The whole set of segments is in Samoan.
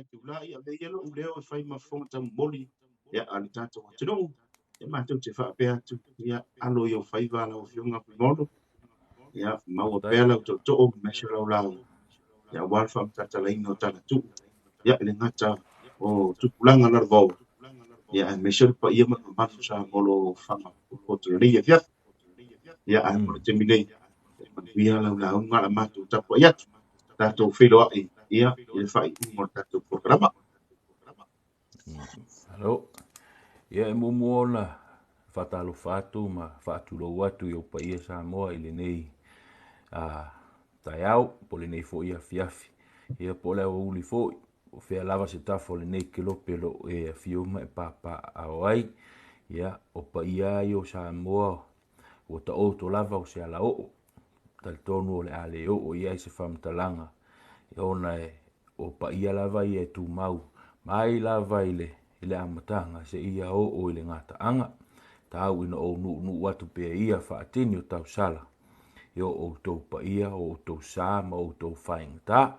Tulai avea ia lou leo e fai ma fofoga taumomoli ia a le tatou atunuu. Ia matou te faapea atu ia alo i ou faiva lau Afioga Fuimaono. Ia maua pea lau tootoo ma aemaise lau lauga ia aua le faamatatalaina o talatuu ia i le gata o tupulaga lalovaoa ia aemaise o le paia ma le mamalu o Samoa o lo o faga popoto lenei afiafi. Ia ae mo le taimi nei, ia manuia lau lauga a matou tapuai atu tatou feiloai ia i le faaiuga o le tatou polokalama. Malo. Ia e muamua ona faatalofa atu ma faatulou atu i ou paia Samoa i lenei taeao po o lenei foi afiafi. Ia po o le aoauli foi, po o fea lava se tafa o lenei kelope o lo o e afio ma e papaaao ai. Ia, o paia lava ia o Samoa ua taoto lava o se alaoo. Talitonu o le a le oo i ai se faamatalaga ona o paia lava ia e tumau mai lava i le, i le amataga seia oo i le gataaga. Tau ina ou nuunuu atu pea ia faatini o tausala i o outou paia, o outou sa ma outou faigata.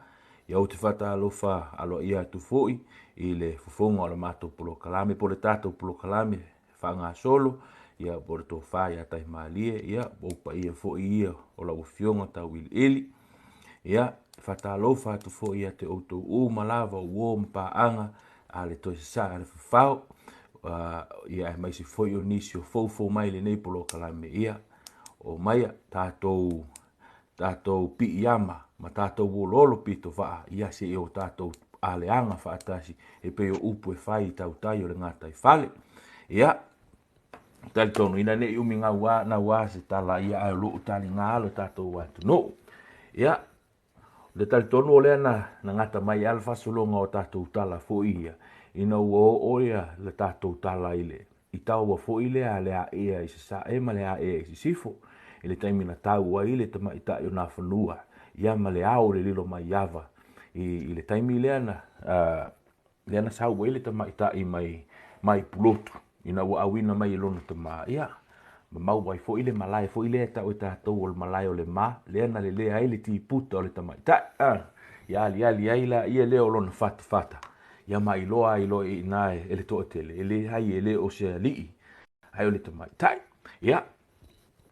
Ia ou te faatalofa aloaia atu foi i le fofoga o le matou polokalame po o le tatou polokalame faagasolo, ia po o le tofa ia Taimalie, ia o ou paia foi ia o lau Afioga Tauiliili. Ia, e faatalofa atu foi ia te outou uma lava o uo ma paaga a le toe sasaa a le fafao, ia aemaise foi o nisi o foufou mai i lenei polokalame, ia omaia tatou tatou piiama ma tatou oloolo pito vaa, ia se i o tatou aleaga faatasi e pei o upu e fai i tautai o le gataifale. Ia, talitonu ina ne i umi gauā nauā se tala ia ae o lo o taliga lo tatou atunuu. Ia, o le talitonu o lea na, na gata mai lava le faasologa o tatou tala foi ia, ina ua oo ia le tatou tala i le i taua foi lea a le aea i Sasae ma le aea i Sisifo, i le taimi na tau ai le tamaitai o Nafanua ia ma le ao o le lilo mai ava i, i le taimi lea na, lea na sau ai le tamaitai mai, mai Pulotu ina ua auina mai e lona tama, ia, ma maua ai foi le malae foi lea e tau e tatou o le malae o le ma, lea na lelea ai le tiputa o le tamaitai, ia aliali ai laia lea o lona fatafata. Ia ma iloa ai loa i ina e le toatele, e leai e le o se alii, ae o le tamaitai. Ia,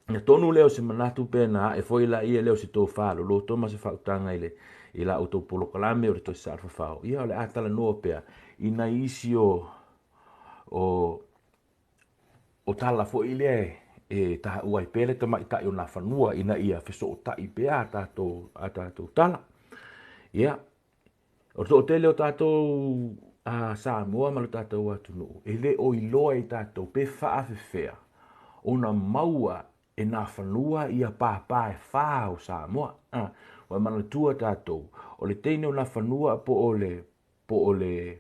na tonu lea o se manatu pe na ae foi laia lea o se tofa loloto ma se faautaga i le i la outou polokalame o le toe sasaa fafao. Ia, o le a talanoa pea i nai isi o o o tala foi lea e taua ai pea le tamaitai o Nafanua ina ia fesootai pea a tatou a tatou tala. Ia, O le toatele o tatou a Samoa ma lo tatou atunuu, e le o iloa e tatou pe faafefea ona maua e Nafanua ia pāpā e fā o Samoa. A, ua manatua tatou, o le teine o Nafanua po o le, po o le,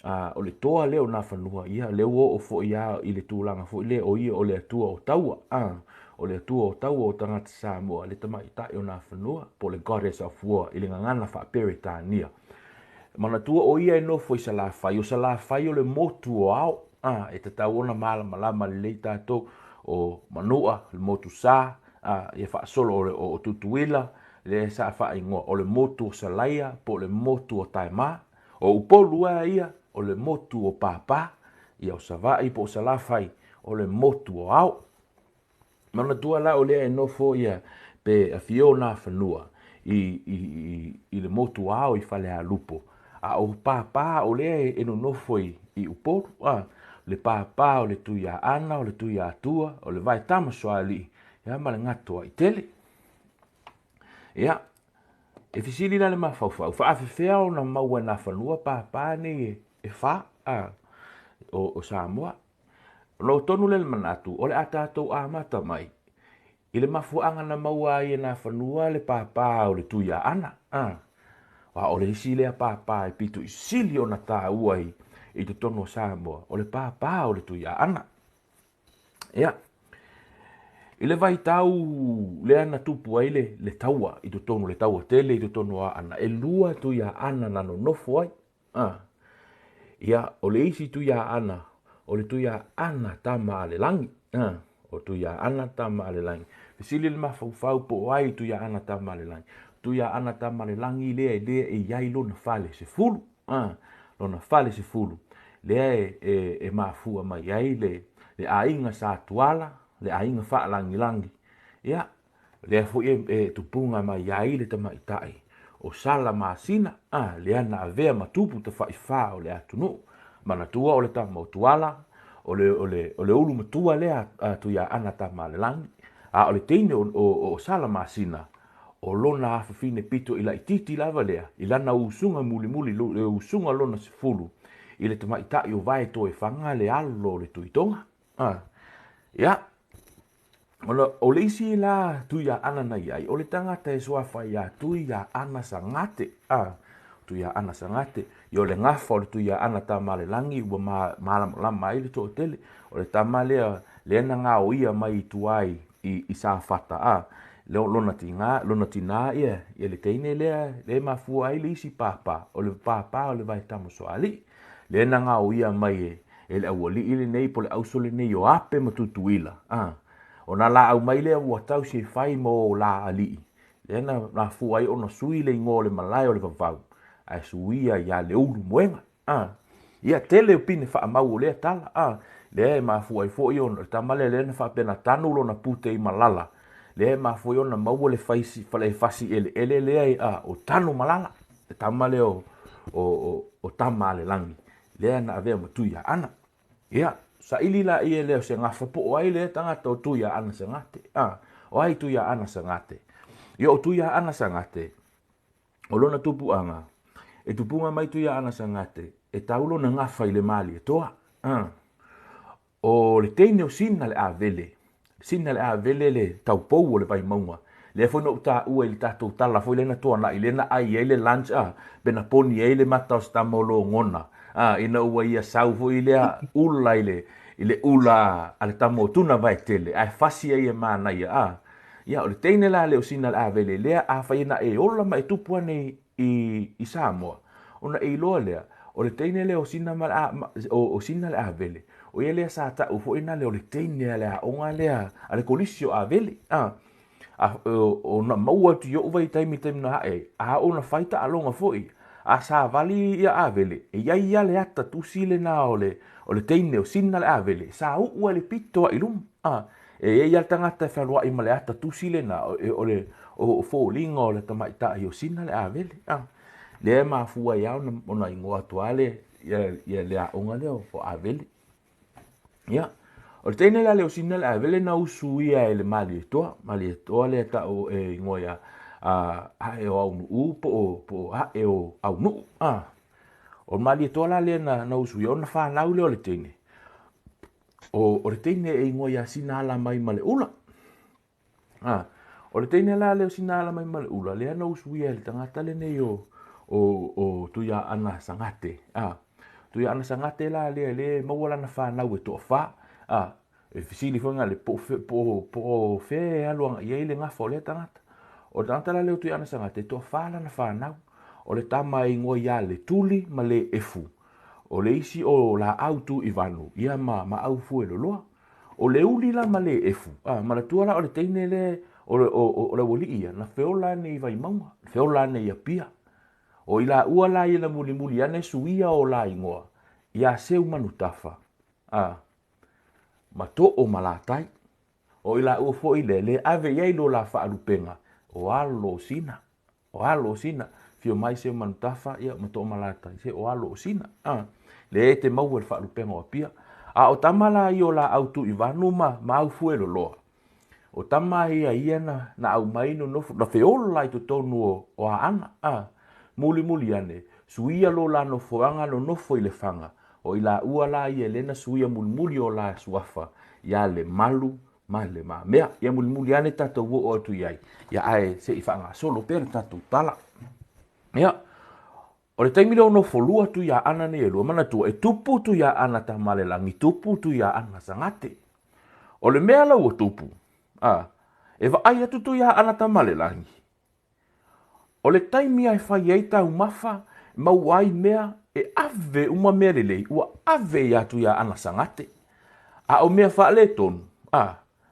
a, o le toa lea o Nafanua, ia, lea ua oo foi lava i le tulaga foi lea, o ia o le Atua o Taua, a, o le Atua o Taua o tagata Samoa, le tamaitai o Nafanua, po o le Goddess of War i le gagana faa-Peretania. Manatua o ia e nofo i Salafai, o Salafai o le motu o ao, a, e tatau ona malamalama lelei tatou, o Manua, le motu sa, a, ia faasolo o, le, o, o Tutuila, lea sa faaigoa, o le motu o Salaia, po o le motu o Taema, O Upolu a ia, o le motu o Pāpā, ia o Savaii po o Salafai, o le motu o Ao. Manatua la o lea e nofo ia pe afio Nafanua i, i, i, i le motu o Ao i Falealupo, a o Pāpā o lea e nonofo i, i Upolu, a, le pāpā o le Tuiaana, o le Tuiatua, o le Vaetama Soalii, ia ma le Gatoaitele. Ia, E fesili la le mafaufau, faafefea ona maua e Nafanua pāpā nei e, e fā a, o, o Samoa? Ona o tonu lea le manatu, o le a tatou amata mai i le mafuaaga na maua ai e Nafanua le pāpā o le Tuiaana. A, a o le isi lea pāpā e pito i sili ona tāua i, i totonu o Samoa, o le pāpā o le Tuiaana. Ia, i le vaitau lea na tupu ai le, le taua i totonu, le taua tele i totonu o Aana, e lua Tuiaana na nonofo ai. Ah. Ia, o le isi Tuiaana, o le Tuiaana tama a le lagi. Ah. O Tuiaana tama a le lagi. Fesili le mafaufau po o ai Tuiaana tama a le lagi. Tuiaana tama a le lagi lea e lea e i ai lona fale sefulu. Lona falesefulu, lea e mafua mai ai le aiga Sa Tuala, le aiga faalagilagi. Ia, lea foi e tupuga mai ai le tamaitai o Salamasina, lea na avea ma tupu tafaifa o le atunuu. Manatua o le tama o Tuala, o le ulu matua lea a Tuiaana Tamaalelagi, a o le teine o Salamasina, o lona afafine pito i laitiiti lava lea, i lana usuga mulimuli, le usuga lona 10, i le tamaitai o Vaetoefaga le alo o le Tuitoga. Ia, o le isi la Tuiaana na i ai, o le tagata e suafa ia Tuiaana Sagate. Tuiaana Sagate, ia o le gafa o le Tuiaana Tamaalelagi ua malamalama ai le toatele. O le tama lea, lea na gaoia mai i tua i Safata. Lona tina ia le teine lea, le mafua ai le isi papa, o le papa o le Vaetamasoalii. Lea na gaoia mai e le aualii lenei po le auso lenei o Ape ma Tutuila. O nā laau mai lea ua tausi e fai ma o la alii. Lea na mafua ai ona sui le igoa o le malae o le vavau, ae suia ia le ulu moega. Ia tele o pine faamau o lea tala. Lea e mafua ai foi ona le tama lea, lea na faapena tanu lona pute i malala. Lea e mafua ai ona maua le fasi eleele lea, o tanu malala. Le tama lea o Tamaalelagi, lea na avea ma Tuiaana. Ia, saili la ia lea o se gafa po o ai lea tagata o Tuiaana Sagate. O ai Tuiaana Sagate? Ia o Tuiaana Sagate, o lona tupuaga, e tupuga mai Tuiaana Sagate, e tau lona gafa i le Malietoa. O le teine o Sina le Avele, Sina le Avele le taupou o le Vaimauga. Lea foi na ou taua i le tatou tala foi lea na tuanai, lea na ai ai le lunch, pe na poni ai le mata o se tama o logona. Ina ua ia sau foi lea ula i le ula a le tama o Tuna Vaetele, ae fasi ai e manaia. Ia, o le teine la lea o Sina le Avele, lea a fai na e ola ma e tupu ane i Samoa, ona e iloa lea, o le teine lea o Sina o Sina le Avele, o ia lea sa tau foi na lea o le teine a le aoga lea a le kolisi o Avele. O na maua atu i ou vaitaimi taimi na ae, a o na fai taaloga foi, a savali ia Avele, e iai ia le ata tusi lena o le teine o Sina le Avele, sa uu ai le pito ai luma. E iai ia le tagata e fealuai ma le ata tusi lena, o le foliga o le tamaitai o Sina le Avele. Lea e mafua ai ona igoa atu lava le ia le aoga lea o Avele. Ia, o le teine la lea o Sina le Avele na usu ia e le Malietoa. Malietoa lea tau e igoa ia Ae o Aunuu po o Ae o Aunuu. O le Malietoa la lea na usu ia, ona fanau lea o le teine. O le teine e igoa ia Sina ala mai ma le ula. O le teine la lea o Sina ala mai ma le ula, lea na usu ia e le tagata lenei o Tuiaana Sagate. Tuiaana Sagate la lea, le maua lana fanau e toafa. E fesili foi ngale po o fea e alu agai ai le gafa o lea tagata. O le tagata la lea o Tuiaana Sagate, e toafa lana fanau. O le tama e igoa ia le Tuli ma le Efu. O le isi o laau tu i vanu, ia ma au fue loloa. O le uli la ma le Efu. Manatua la o le teine le o le aualii ia, na feola ane i Vaimauga, na feola ane i Apia. O i la ua la ia na mulimuli ane suia o la igoa, ia Seu Manutafa, ma Too Malatai. O i la ua foi le, le ave i ai lo la faalupega, o alo o Sina. O alo o Sina, fio mai Seu Manutafa, ia ma Too Malatai, se o alo o Sina. Le e te maua le faalupega o Apia. A o tama la ia o la au tu i vanu ma au fue loloa. O tama ia ia na au mai no nofo, na feola i totonu o Aana. Mulimuli ane, suia lo la nofoaga no nofo i le faga. O i la ua la ia lena suia mulimuli o la suafa, ia le malu ma le mamea. Ia mulimuli ane tatou oo atu i ai. Ia ae se i faagasolo pea le tatou tala. Ia, o le taimi lea o nofo lua Tuiaana nei e lua, manatua e tupu Tuiaana Tamaalelagi, tupu Tuiaana Sagate. O le mea la ua tupu, e vaai atu Tuiaana Tamaalelagi. O le taimi ai fai ai taumafa, maua ai mea, e ave uma mea lelei, ua ave ia Tuiaana Sagate. A o mea faaletonu,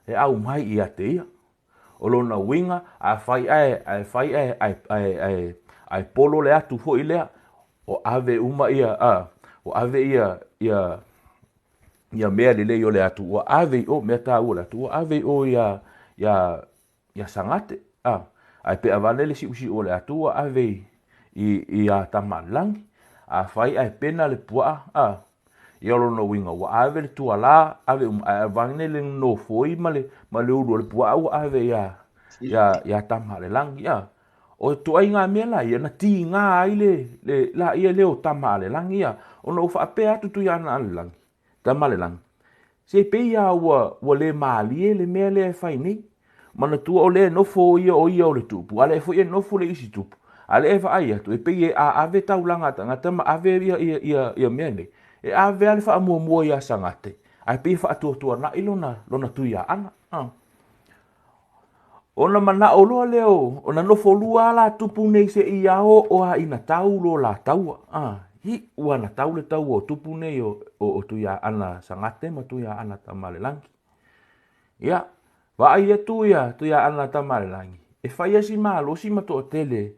e au mai ia te ia. O lona uiga, a fai ae, ae fai ae, ae, ae, ae, ae polo le atu foi lea, O ave uma ia, a, ua ave ia, ia, ia mea lelei o le atu, ua ave i o, mea taua o le atu, ua ave i o iā, iā, iā Sagate, a. Ae pe avane le siusiu o le atu, ua ave i, i, iā Tamaalelagi. Afai ae pena le puaa, a, ia o lona uiga, ua ave le tualā, ave uma, ae avane le nofoi ma le, ma le ulu o le puaa ua ave iā, iā, iā Tamaalelagi, a. O ituaiga mea la ia na tiga ai le, le laia lea o tama a le lagi ia, ona ua faapea atu Tuiaana a le lagi, tama a le lagi, se pei lava ua, ua le malie le mea lea e fai nei. Manatua o lea e nofo ia o ia o le tupu, a lea foi e nofo le isi tupu. A lea e vaai atu, e pei e aave taulaga a tagata ma ave ia, ia, ia, ia mea nei. E ave lava le faamuamua iā Sagate, ae pei e faatuatuanai lona, lona Tuiaana. Ona manao loa lea o, ona nofo lua lava la tupu nei seia oo lava ina tau lo la taua. A, iu lava na tau le taua o tupu nei o, o, o Tuiaana Sagate ma Tuiaana Tamalelagi. Ia, vaai atu ia Tuiaana Tamalelagi, e fai lava si malosi ma toatele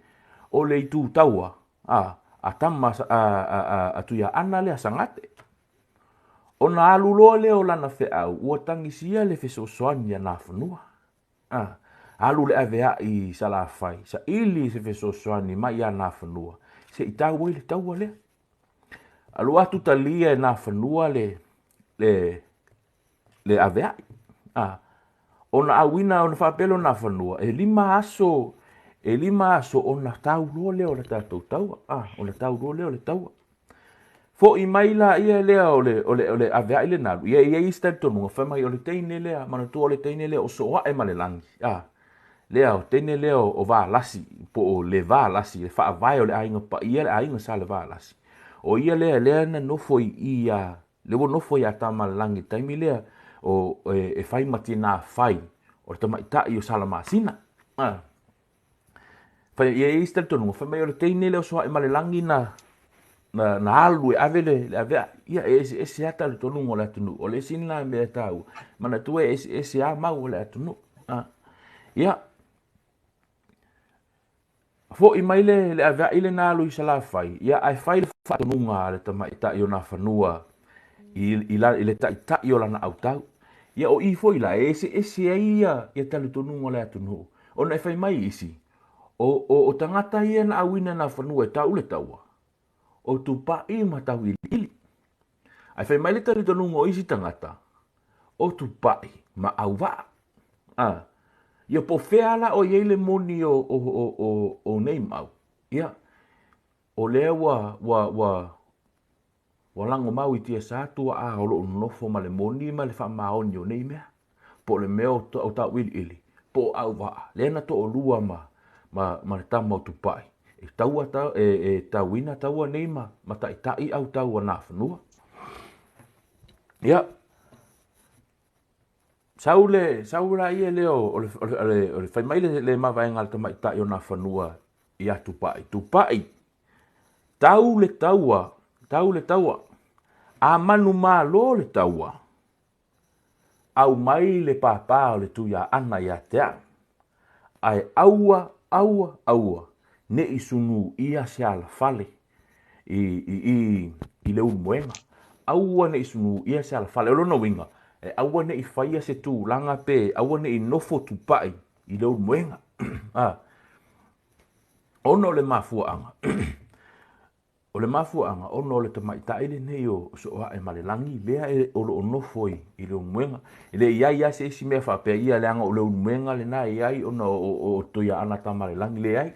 o le itu taua, a, a tama a, a, a, a Tuiaana lea Sagate. Ona alu loa lea o lana feau, ua tagisia le fesoasoani a Nafanua. A, alu le avea'i i Salafai, saili se fesoasoani mai iā Nafanua, se i tau ai le taua lea. Alu atu talia e Nafanua le, le, le avea'i. A, ona auina, ona faapea lea o Nafanua, e lima aso, e lima aso ona tau loa lea o le tatou taua. A, ona tau loa lea o le taua. Fo'i mai laia lea o le, o le, o le avea'i lena alu, ia e i ai isi talitonuga, fai mai o le teine lea, manatua o le teine lea o Soae ma le lagi, a, lea, o teine lea o, o Valasi, po o le Valasi, le faavae o le aiga paia, le aiga Salevalasi. O ia lea, lea na nofo i i iā, lea ua nofo iā Tamalelagi i le taimi lea, o, e, e fai ma tinā fai o le tamaitai o Salamasina. A. Fai, e i ai isi talitonuga, fai mai o le teine lea o Soaemalelagi na, na, na alu e ave le, le avea'i. Ia, e eseese lava talitonuga o le atunuu. O le isi lena mea e taua. Manatua e eseese lava mau o le atunuu. A. Ia, fo'i mai le, le avea'i lena alu i Salafai, ia, ae fai le faatonuga a le tamaitai o Nafanua i, i, la, i le taitai o lana autau. Ia, o i foi la, e eseese ai ia, ia talitonuga o le atunuu. Ona e fai mai isi, o, o, o tagata ia na auina nā fanua e tau le taua, o Tupaʻi ma Tauiliili. Ae fai mai le talitonuga o isi tagata, o Tupaʻi ma Auvaa. A, ia po o fea la o i ai le moni o, o, o, o, o nei mau, ia, o lea ua, ua, ua, Ua lagomau i tiasa tuaʻa o loo nonofo ma le moni ma le faamaoni o nei mea, po o le mea o tauʻiliʻili, po o ʻauwaʻa, lea na toʻolua ma, ma, ma le tama o Tupaʻi, e taua ta, e, e tauina taua nei ma, ma taʻitaʻi ʻau tau a Nafanua. Ia, sau le, sau la ia lea o, o le, o le, o le, o le fai mai le, le mavaega a le tamaitai o Nafanua iā Tupaʻi, Tupaʻi, Tau le taua, tau le taua, a manumalo le taua, aumai le pāpā o le Tuiaana ia te au. Ae aua, aua, aua, ne i sunu ʻia se alafale i, i, i, i le ulumoega. Aua ne i sunu ʻia se alafale. O lona uiga, e aua ne i faia se tulaga pe aua ne i nofo tupaʻi i le ulumoega. A, Ona o le mafuaaga, o le mafuaaga ona o le tamaitai lenei o Sooaemalelagi lea e, o lo o nofo i, i le ulumoega. E le i ai lava se isi mea faapea ia leaga o le ulumoega lena e i ai ona o, o, o Tuiaana Tamalelagi, leai.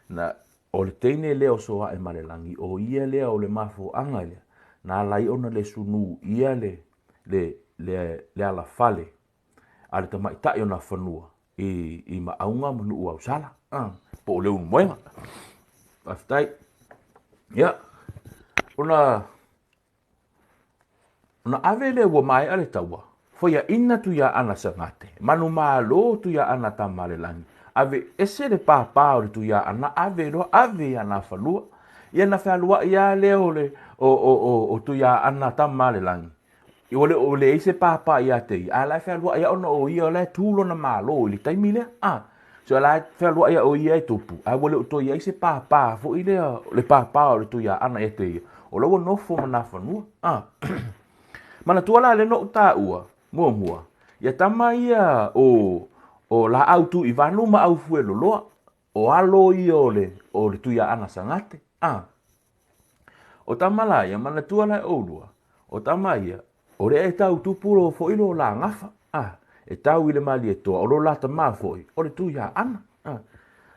Na, o le teine lea o Sooaemalelagi, o ia lea o le mafuaaga lea, na ala ai ona le sunu ʻia le, le, le, le alafale a le tamaitai o Nafanua i, i Maauga ma Nuuausala, po o Leulumoega. Faafetai. Ia, ona, ona ave lea ua maea le taua, faiaina Tuiaana Sagate, manumalo Tuiaana Tamalelagi, ave ese le pāpā o le Tuiaana, ave loa, ave ia Nafanua. Ia na fealuai lava lea o le, o, o, o, o Tuiaana Tamalelagi, Ua le o leai se pāpā ia te ia, a la e fealuai lava ona o ia o la e tu lona malo i le taimi lea. A, So la e fealuai au ia e tupu, ae ua le o toe i ai se pāpā foi lea, le pāpā o le Tuiaana ia te ia, o la ua nofo ma Nafanua. A. Manatua la lea na ou taua, muamua, ia tama ia o, o Laau Tuivanu ma Aufueloloa, o alo ia o le, o le Tuiaana Sagate. A. O tama la ia, manatua la e oulua, o tama ia, o lea e tau tupu lo foi lo la gafa, a, e tau i le Malietoa, o lo la tama foi, o le Tuiaana. A.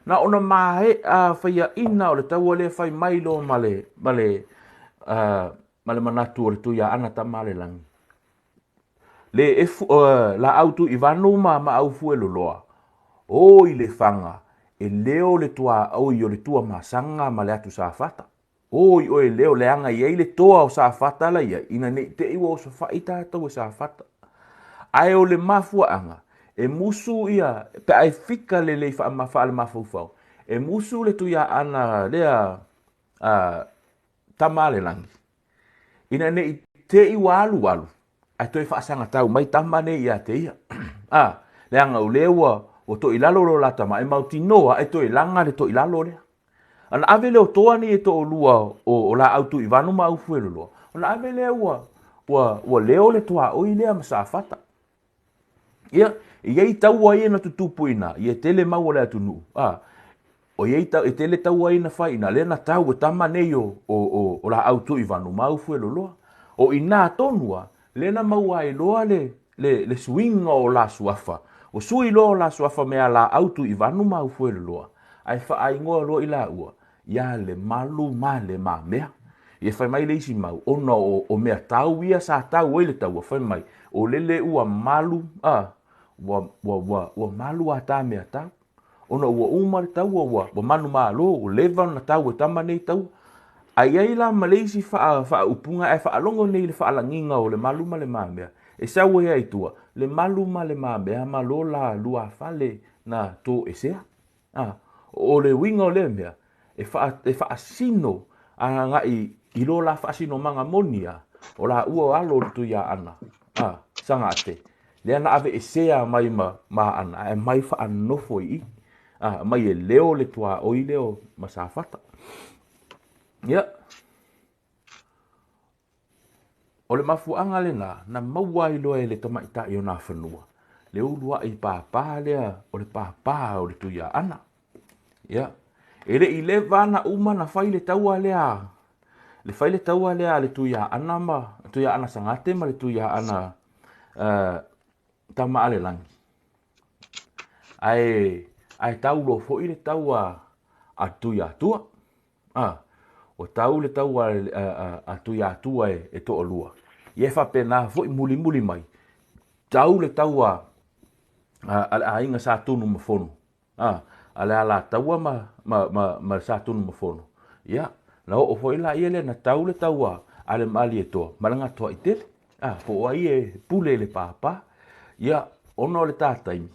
Na ona mae'a faiaina o le taua lea fai mai loa ma le, ma le, ma le manatu o le Tuiaana tama a le lagi. Le efu, laau Tuivanu ma ma Aufueloloa, o i Lefaga, e leo le tuaoi o le Tuamasaga ma le atu Safata. O i oe leo leaga i ai le toa o Safata la i ai, ina ne i te i ua osofai tatou e Safata. Ae o le mafuaaga, e musu ia, pe a e fika lelei faale-mafaufau, e musu le Tuiaana lea a Tama a le Lagi, ina ne i te i ua alualu, ae toe faasagatau mai tama nei ia te ia. A, leaga o lea ua, ua toilalo lo la tama, e mautinoa e toe laga le toilalo lea. Ona ave lea o toa nei e toalua o, o Laau Tuivanu ma Aufueloloa, ona ave lea ua, ua, ua leo le tuaoi lea ma Safata. Ia, e i ai taua ia na tutupu i ina, ia e tele mau o le atunuu, a, o i ai e tele taua ia na fai i ina, lea na tau e tama nei o, o, o, o Laau Tuivanu ma Aufueloloa. O i ina tonu lava, lea na maua ai loa le, le, le suiga o la suafa. Ua sui loa o la suafa mai a Laau Tuivanu ma Aufueloloa, ae faaigoa loa i laua, ia Lemalu ma Lemamea. Ia fai mai le isi mau, ona o, o mea tau ia sa tau ai le taua, fai mai, o lele ua malu, a, ua, ua, ua, ua malu a ta mea tau. Ona ua uma le taua, ua, ua manumalo, ua leva ona tau e tama nei taua. Ae i ai la ma le isi faa, faaupuga ae faalogo nei i le faalagiga o Lemalu ma Lemamea, e sau ai lava i tua, Lemalu ma Lemamea ma lo la luafale na toesea. A, o le uiga o lea mea, e, faa, e faasino agai i lo la faasinomaga moni a, o la ua alo o le Tuiaana, a, Sagate, lea na aveesea mai ma, ma Aana, ae mai faanofo i i, a, mai e leo le tuaoi lea o Masafata. Ia, O le mafuaaga lena na maua ai loa e le tamaitai o Nafanua le uluai pāpā lea o le pāpā o le Tuiaana. Ia, e le i leva na uma na fai le taua lea, le fai le taua lea a le Tuiaana ma Tuiaana Sagate ma le Tuiaana Tama-a-le-lagi. Ae, ae tau loa foi le taua a Tuiatua. A, ua tau le taua a Tuiatua e toalua. Ia e faapena foi mulimuli mai, tau le taua a le aiga Sa Tunumafono, a, a le Alataua ma, ma, ma, ma le Sa Tunumafono. Ia, na oo foi laia lea na tau le taua a le Malietoa ma le Gatoaitele. A, po o ai e pule i le pāpā. Ia, ona o le ta taimi,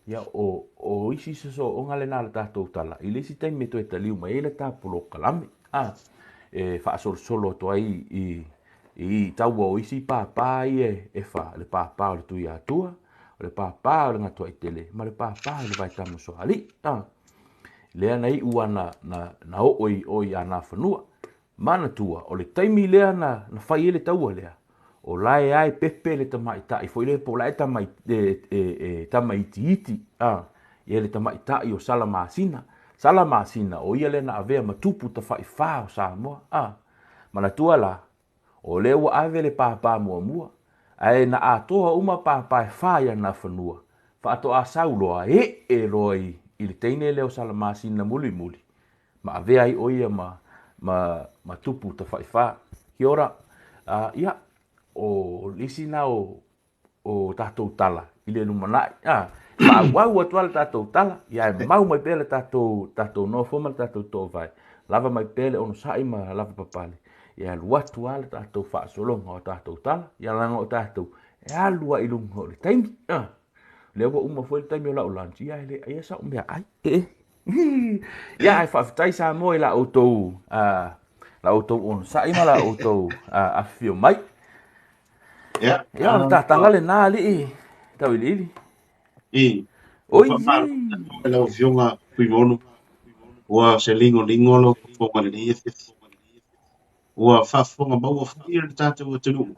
Ia, o, o isi sosooga lena a le tatou tala, i le isi taimi e toe taliu mai ai le ta polokalame, a, e faasolosolo atu ai i, i taua o isi pāpā ia e whā, le pāpā o le Tuiatua, o le pāpā o le Ngatoaitele, ma le pāpā o le Vaetamasoalii, a. Lea na iu a na, na, na oo i o i a Nafanua. Manatua, o le taimi lea na, na fai ai le taua lea, o lae lava e pepe le tamaitai foi lea po o la e tama, e, e, e tamaitiiti, a, ia le tamaitai o Salamasina. Salamasina, o ia lea na avea ma tupu tafaifa o Samoa, a. Manatua la, o lea ua ave le pāpā muamua, ae na atoa uma pāpā e whā i a Nafanua, faatoa sau loa, ee loa i, i le teine lea o Salamasina mulimuli, ma avea ai ʻo ia ma, ma, ma tupu tafaifa. Kia ora. Ia, o le isi na o, o tatou tala i le lumanai. A, e faaauau atu lava le tatou tala, ia e mau mai pea le tatou, tatou nofo ma le tatou toovae. Lava mai pea le onosai ma lava papale. Ia alu atu lava le tatou faasologa o tatou tala, ia leaga o tatou e alu lava i luga o le taimi. A, lea ua uma foi le taimi o lau lunch, ia e le aia sau meaai. E. Ia, ae faafetai Samoa i la outou, la outou onosai ma la outou afifio mai. Ia, Ia, o le tatala lena alii tauiliili. I. Ua faamalo i lau Afioga Fuimaono, ua se ligoligo lau fofoga i lenei afiafi. Ua faafofoga maua foi le tatou atunuu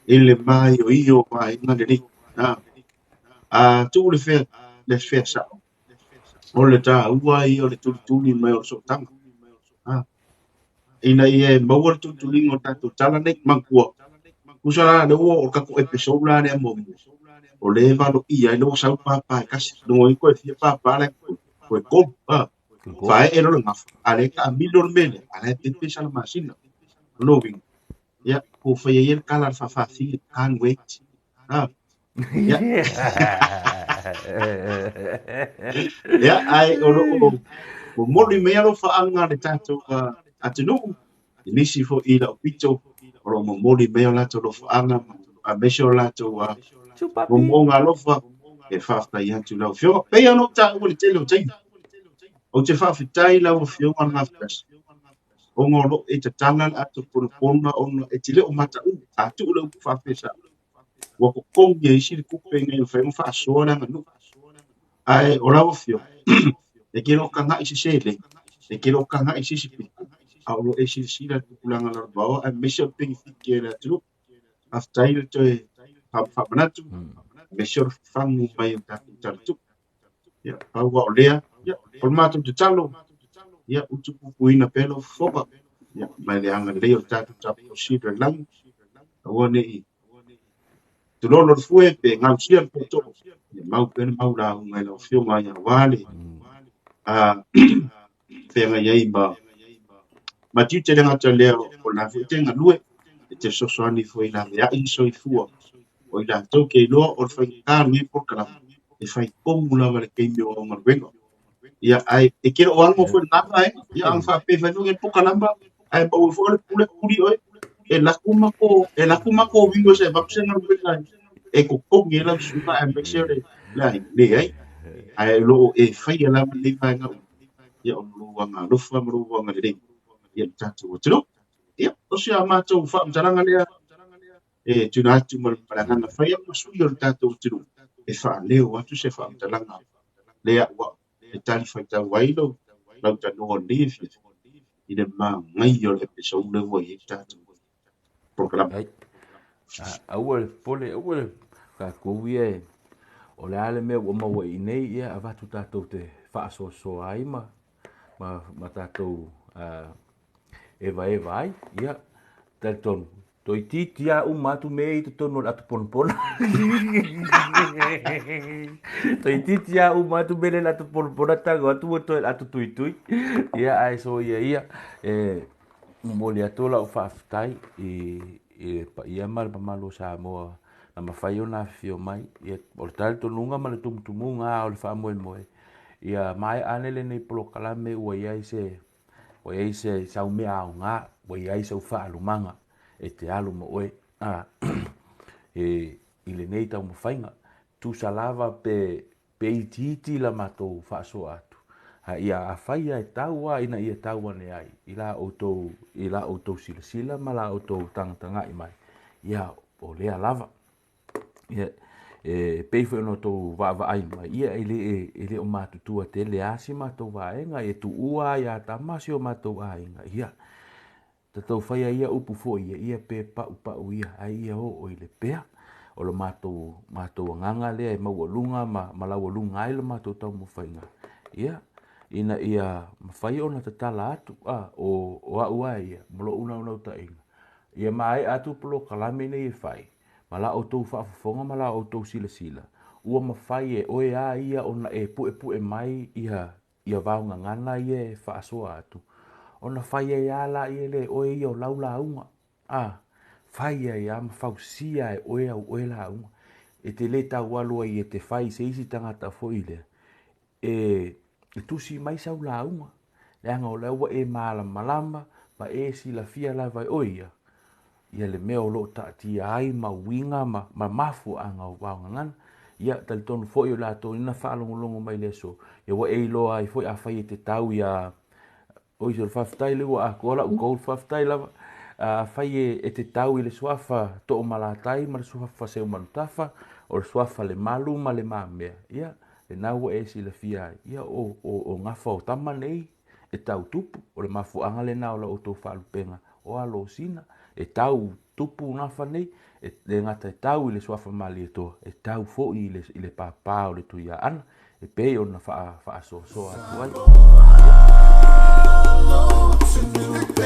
i le maioio o vaega lenei. A tuu le fea, le fea sao, o le taua ia o le tulituli mai o le sootaga. Ina ia e maua le tulituliga o le tatou tala nei, manatua, tusa la lea ua oo i le tatou episode la lea muamua, o lea e valoia ai lea ua sau papa e tasi, luga o toe fia papa la e toe tolu, faaee loa le gafa, a o lea e taamilo le mea lea, a o la e pepe sala masina. O lona uiga, ia, ua faia ia le tala a le faafaafine, can't wait. Ia, ia ae o lo o momoli mai alofaaga le tatou atunuu i nisi foi i lau pito o lo o momoli mai o latou alofaaga aemaise o latou momoga alofa e faafetai atu i lau Afioga. Pei ona ou taua i le tele o taimi, ou te faafetai i lau Afioga le Gafatasi ona o lo o e tatala le ato ponapona ona e te le o mataʻu a tuu le upu faafesa ua totogi e isi le tupe ina ia mafai ona faasoa le aganuu. Ae o lau Afioga, e te le o taga'i i se seleni, e te le o taga'i i se isi pito, a o lo o e silasila i le tupulaga lalovaoa aemaise o le penefiti a le atunuu. Faafetai le toe faamanatu, aemaise o le fafagu mai o tatou tala tupe. Ia, pau lava o lea, ia, o le matou tatalo, ia, utupupuina pea lau fofoga, ia, mai le agalelei o le tatou tapuasia i le lagi, aua ne i tulolo le fue pe gausia le tootoo, ia mau pea le mau lauga i lau Afioga ia aua le feagai ai ma tiute le gata lea o la foi te galue e te fesoasoani foi i laveai le soifua o i latou ke iloa o le faigata lenei polokalame e fai tonu lava le taimi o au galuega. Ia, ae e te le o ago foi lena vaega. Ia, a faapea fai foi le polokalame ae maua foi le pule tuli oe e laku ma ko e laku ma ko viu se avatu se galuega e totogi ai lau susuga aemaise o le le leai. Ae o lo o e faia lava lenei vaega uma ia ona o lou agalofa ma lou agalelei ia le tatou atunuu. Ia, o si a matou faamatalaga lea e tuuina atu ma le agaga fai au ma sui o le tatou atunuu e faaleo atu se faamatalaga lea ua e talifuaitau ai lou lau tanoa lenei afiafi i le manaia o le episode lea ua i ai le tatou polokalame. Ai, aua le popole, aua le tatou ia e, o le a le mea ua maua i inei, ia avatu tatou te faasoasoa ai ma tatou evaeva ai, ia, talitonu, toeitiiti lava uma atu mea ia i totonu o le ato ponapona. Toeitiiti lava uma atu mea lea i le ato ponapona tago atu ua toe i le ato tuitui. Ia, ae soia ia, e momoli atu lau faafetai i le paia ma le mamalu o Samoa na mafai ona afifio mai. Ia, o le talitonuga ma le tumutumuga lava o le faamoemoe, ia maea ane lenei polokalame ua i ai se Ua i ai se sau mea aoga, ua i ai sau faalumaga e te alu ma oe i lenei taumafaiga. Tusa lava pe pe itiiti la matou faasoa atu, a ia afai lava e tau lava ina ia tau ane ai i la outou i la outou silasila ma la outou tagatagai mai, ia o lea lava. Ia, e pei foi ona outou vaavaai mai, ia e le o matutua tele lava si matou vaega, e tuua lava ia Tama si o matou aiga. Ia, tatou faia ia upu foi ia, ia pe paupau ia, ae ia oo i le pea. O lo matou agaga lea e maualuga ma laualuga ai lo matou taumafaiga. Ia, ina ia mafai ona tatala atu, o au lava ia, ma lou naunautaiga, ia maea atu polokalame nei e fai, ma la outou faafofoga ma la outou silasila, ua mafai e oe a ia ona e puepue mai ia vaogagana ia e faasoa atu, ona fai ai lava laia lea e oe ia o lau lauga, a, fai ai lava ma fausia e oe au oe lauga. E te le tau alu ai e te fai i se isi tagata foi lea, e tusi mai sau lauga, leaga o lea ua e malamalama ma e silafia lava e oe ia, ia le mea o lo o taatia ai ma uiga ma mafuaaga o vaogagana. Ia, talitonu foi o latou na faalogologo mai i le aso, ia ua e iloa ai foi afai e te tau ia Oi, o le faafetai lea ua atoa lau goal, faafetai lava. Afai e te tau i le suafa Toomalatai ma le suafa Seumanutafa, o le suafa Lemalu ma Le Mamea, ia, Lena ua e silafia ai, ia o, o, o gafa o tama nei e tau tupu, o le mafuaaga lena o la outou faalupega o Alosina, e tau tupu gafa nei, e le gata e tau i le suafa Malietoa, e tau foi i le, i le pāpā o le Tuiaana, e pei ona faa, faasoasoa atu ai. Ia.